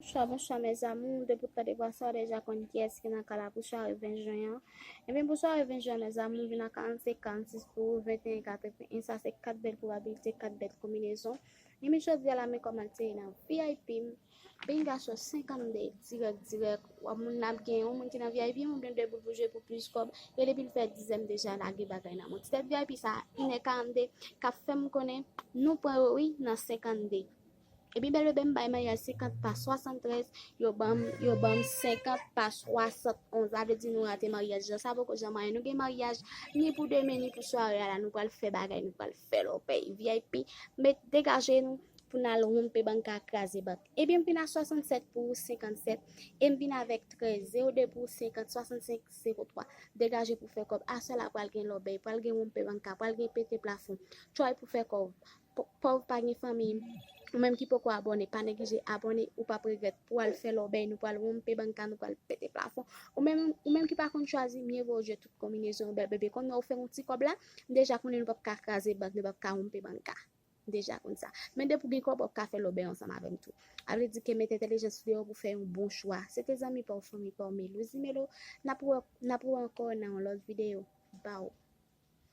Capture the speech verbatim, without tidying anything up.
Bonswa, bonswa, mes amours. Depi w tande vwa sa, w deja konn kiyès ki nan kay la pou sware ven jen an. Ebyen, pou sware ven jen an, mes amours, m vin ak karannsenk, karannsis pou venteyen, katreven. Sa se kat bèl pwobabilite, kat bèl konbinezon. Ebyen, jodi a la, men kòman l te ye nan V I P m. Benga sou senkannde, dirèk, dirèk. W ap moun n ap gen yon moun ki nan V I P m oubyen de boul pou jwe pou plis kòb. E depi l fè dizèm deja, lage bagay nan men w. Ti tèt V I P sa, inè karannde, k ap fè m konnen nou pran yo, wi, nan senkannde. Ebyen, bèl bebe, m bay maryaj senkant pa swasanntrèz, yo ban m, yo ban m senkant pa swasantonz. Sa vle di nou rate maryaj la. Sa poko janm anyen. Nou gen maryaj ni pou demen, ni pou sware a la. Nou pral fè bagay, nou pral fè lòbèy. V I P, met degaje nou pou n al wonpe bank ka kraze bank. Ebyen, m vin a swasannsèt pou senkannsèt, e m vin avèk trèz, zewo de pou senkant, swasannsenk, zewo twa. Degaje pou fè kòb. Aswè la pral gen lòbèy, pral gen wonpe bank ka, pral gen pete plafon. Tchòy pou fè kòb. Pòv pa gen fanmi. Ou menm ki poko abòne, pa neglije abòne, ou p ap regrèt. Pou al fè lòbèy, nou pral wonpe bank ka, nou pral pete plafon. Ou menm, ou menm ki pa konn chwazi, mye vo jwe tout konbinezon, bèl bebe. Kounye a ou fè yon ti kòb la, m deja konnen nou p ap ka kraze bank, nou p ap ka wonpe bank ka. M deja konn sa. Men depi w gen kòb, w ap ka fè lòbèy ansanm avè m tou. A vle di ke met entèlijans ou deyò pou fè yon bon chwa. Se te zanmi pa w, fanmi pa w, Melouzimelo. N ap wè, n ap wè ankò nan yon lòt videyo. Baw.